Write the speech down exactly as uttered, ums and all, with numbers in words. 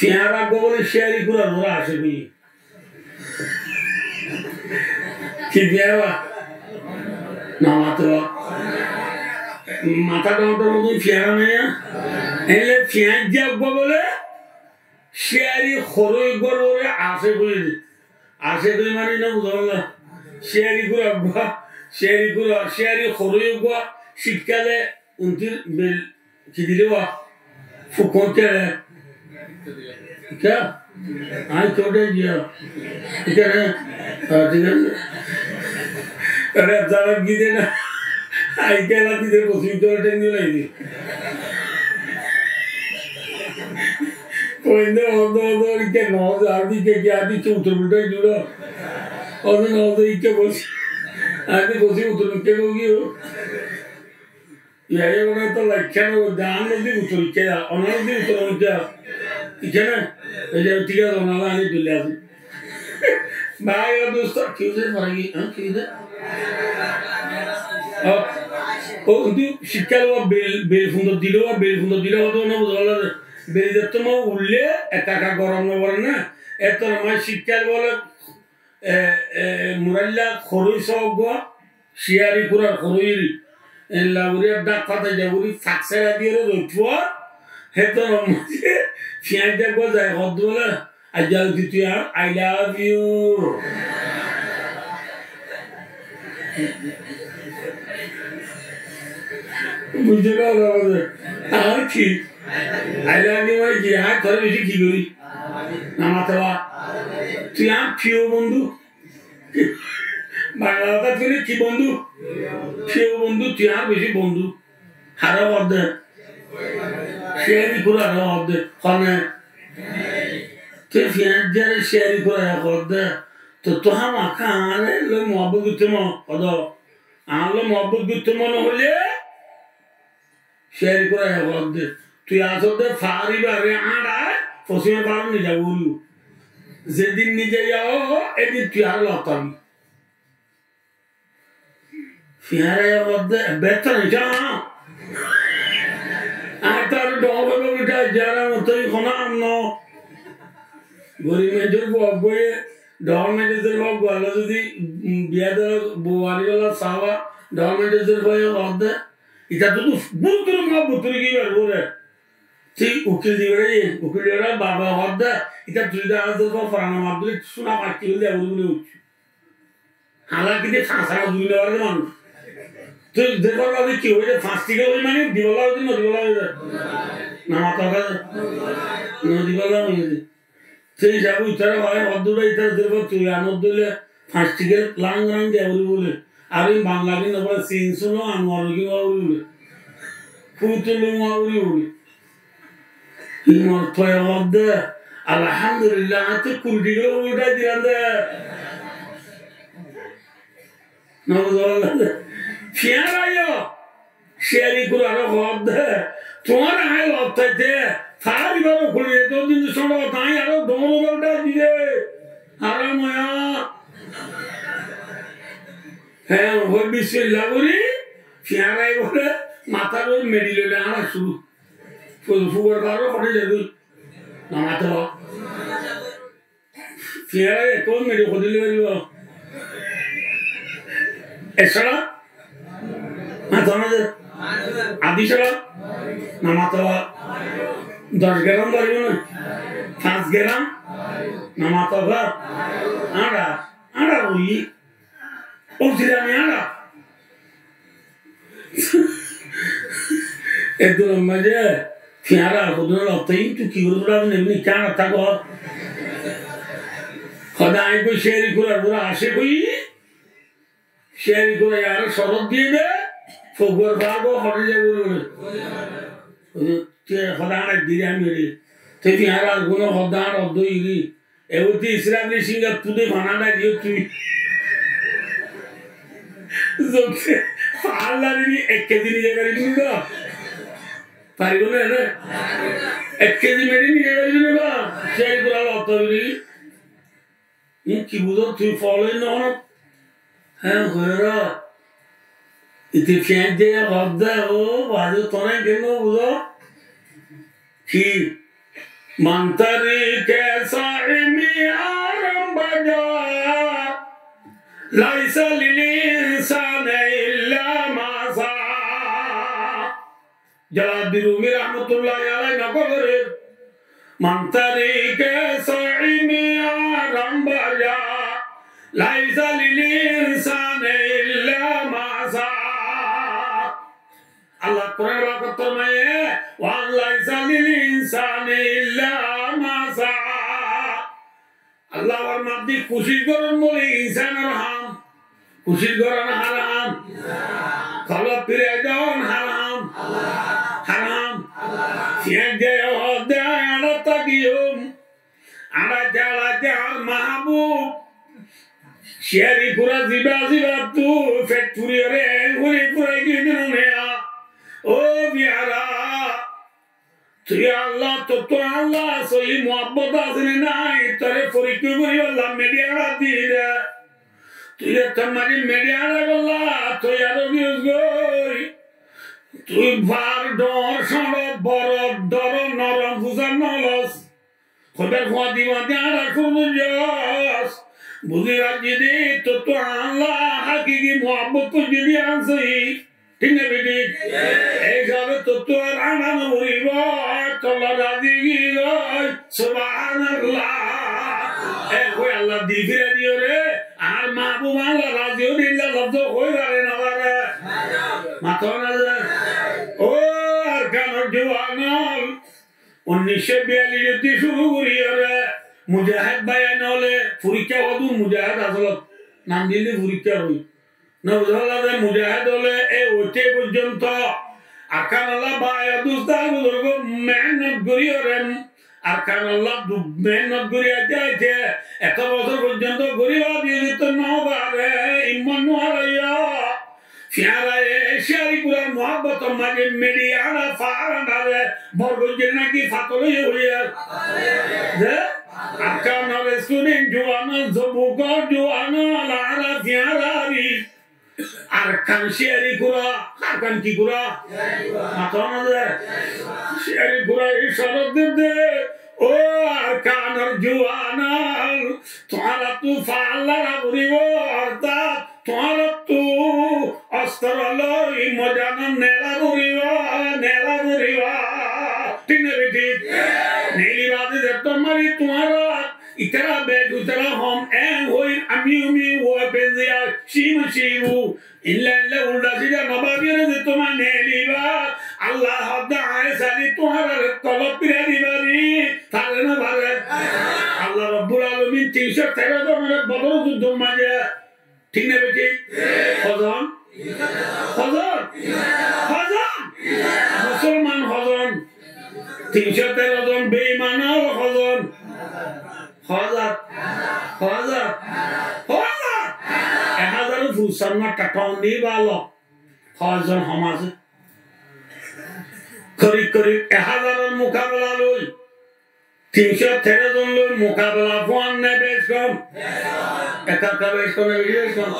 Fiáñra uggúa bóle cíyari kúrar uore acék óiye. Ki fiáñra? Namato. Matá dhoóñr dhoóñr motón fiáñra nái, á? Éile fiáñijja uggúa bóle cíyari horói uggúar uore acék óiye de. Acék óiye mani ná buzón na? Cíyari kúra uggúa, cíyari kúra, cíyari horói uggúa, cíkkale untí bel ki dile wá? Fuk hoóñtte re? Kiyá? Aññí kiyá uçá giyá? Kiyá re? Ah, thík asé. Ere, zara gide na. Aññí kiyá lati de bosí uçá re théng dile aññí. Poinde hoódde, hoódde, ikká no, ar ikká ki, ar ikká uttor uttó diyó. Hoódde no, hoódde ikká bosí. Ar ikká bosí uttor ikká giyó. Yá, yá, óra to laikká no, dan no di uttor ikká, onar di uttor ikká. Ikká na? Ei ze, thík asé, onar ani dile asé. Bái, ó dost, ki óiye, fara ki? Há, ki óiye? Ó, ó, kintu cíkkal bel, bel fundor dile, bel fundor dile, ó to no buzá, bel zettót uille, ekka ekka gorom no fore na, ettót amar cíkkal bóle, e, e, murailla horói só uggúa, cíyari kúrar horói eri, ella gorí dhák fata za gorí, fak sera diyóre roid fua, hettót amar fiáñijja uggúa zai hoódde bóle, Aijja uti tui añár I love you. Buijjó né, añár ki? I love you mane ki? Aññí toré beci ki gorí? Namato ba. Tui añár fiyó bondú. Bangla hotá tui ki bondú? Fiyó bondú, tui añár beci bondú. Haré hoódde? Cíyari kúrare hoódde. Hone? Te fiáñijjare cíyari kúrare hoódde. Tottú hámaká añáre loi muhábbot goittó mone hoó. Añár loi muhábbot goittó mone hoilé cíyari kúrare hoódde. Tui asódde faár ibáre añçai, fosímor faárot nizai foribo. Zedin nizai ó, edin tui añáre lottábi. Fiáñra hoódde, bettá nai, já. Añár tó aró dhoóñr óibo, beta, zara motó í hono am no. Gorib maincór bou boiye, dhoóñr maincór bou boiye, Allah zodi, um, biyá dóro bou aníbolla saá, dhoóñr maincór bou boiye hoódde. Ita tó bútore muhábbot gorí giyé ibár uore. Thík ukil di beçaiye, ukil di beçaiye babe hoódde, ita tui zodi añár zerfua forana mardile, súna fañsthí gorí diya foribo buli hoiccé. Halaki de fañs ana zuri no fare de manúc. Tui zerfuar babe ki hoiye de fañs tiga hoiye mane dibolla hoiye de no dibolla hoiye de? Namato hoiye de. No dibolla hoiye de. Te hísabe ítara hoiye hoddúr ítara zerfuar tui anor dóile fañs tiga lang lang diya foribo buli. Ar in Bangla gin no fore, Sin Suno Anuar gin no fore buli. Kutulu no fore buli. Imor toye hoódde, Alhamdulillah, aññí tó kuri tiga uldhai dilam de. No buzó de. Fiáñra yó, cíyari kúrare hoódde, tuáñre aññí lottáite, faár ibáre kuri de, dóc din di sóñço hotá aññí aró dhoóñr uldhai diye. Haram óiya. Hé, hoi bismillah gorí, fiáñra ibáre matár uore meçi loile añára cúru. Fu-, fugor faáror hoçé zaigói? Namato. Fiáñra ekkán meçi hodí loi faribo? Ek sára? Namato na de. Adí sára? Namato. Doc geram faribo né? Fañs geram? Namato. Añçá, añçá hoiyí. Ó zirani añçá. Eddur maze fiáñra hodún lottá, intu ki gorí fura, emni ki añçá táko? Hoda aññí koi cíyari kúrar uore acék óiyi, cíyari kúra añáre corot diyé de, foguwar faár uggúa hoçé zaibo buli. Te hoda añçá diyé de aññí eri. Te fiáñra ar kuno hoda añçá oddo eri. Ebuti Israfil Singar tude fana dai diyo tui. Zobte faálla rini ek kezi nizai faribi ni ba? Faribo na, na? Ek kezi meçi nizai faribi ni ba? Cíyari kúra lottábi ni. Ín ki buzó tui fole no hono? Hé, hoiyóre. Ite fiáñijje hoódde, ó, bazi, tuáñra ken no buzó? Ki? من طریق صائمی آرام بجا، لیس للانسان الا ما سعی۔ Jalaladdin Rumi rahmatulláhi alaihi nokol gorer, من طریق صائمی آرام بجا، لیس للانسان الا ما سعی۔ Allah Kuran Pakot formaiye, وأن ليس للإنسان إلا ما سعى. Allah formaiye, kucíc goron bóli insánor ham. Kucíc goron hár ham? Kolok firai don hár ham? Hár ham? Fiyaj de hoó de, añára tákiyum. Añára de, añára de, añár mahbub ciyari kura ziba zibattú fet furiyóre en furi furai giyé de no niya. Ó fiyara, tui Allah, tottú Allah sóiyi muhabbot asé né nái, toré forikká goríballa mediya añára diyí de. Tui de tor maze mediya añára golla toiyar ói giyós goi. Tui far, dhoóñr, cóñço, boro, doro, norom, fusar no los. Hoibar fuañti fuañti añára cúru goijjós. Buzí faijjí de tottú Allah hákiki muhabbot goijjé de añára sóiyi. Thík né bethík? Ei hísabe tottú ar añára no foribo, tolla razi ói giyói. Subhanallah. E hoi Allah dil fira diyóre, añár mahbub Allah razi ói de illa lofzo hoi fare no fare? Mató na ze. Ó Arkanor juwan ol, unnic cót biyallic ottú cúru goríyore mujahed báiyain ókkole forikká hoó de, mujahed asóle nam dile forikká hoi. Nobuzó de mujahed ókkole e óite foijjonto Arkanolla bái o dustó buzurgo mehénnot goríyore, Arkanolla duk mehénnot gorí aite aite eto bosór foijjonto gorí bade zito no fare, immán no háraiyó. Fiyáraye ciyari kurar muhabbotor maze mediya añára far añárare bor goijjé náki fatol óiye hoiyé? Ze Arkanor student juwan ol, zobuk ol, juwan ol, añára fiyárari Arkan ciyari kura, Arkan ki kura? Mató na ze. Ciyari kura e córot der de, ó Arkanor juwan ol, tuáñrattú fal lara foribo, ortát tuáñrattú ostro loi moidanot nela foribo, nela foribo. Thík né bethík? Neeli bade zettót mari tuáñra, ítara beci, ítara hom, en hoi ami umi, uwa penziya, cimu cimu. Illa illa ulda sida no bábiyore zettót mari neeliba, Allah hoó de añí sailé tuáñrare tolop fira di fari, fare no fare? Allah Rabbul Alamin tin cót tero zonore Bodor juddor maze Thík né bethík? Hozon? Hozon? Hozon? Musolman hozon? Tin cót tero zon, beiman ol hozon? Hozar? Hozar? Hozar? Ek házar or fusar na, taton di bála. Hozon hom asé? Korib korib ek házar or mukabela loi tin cót tero zon loi mukabela fuan ne bec hom? Ekka ekka bec hom ne beci bec hom?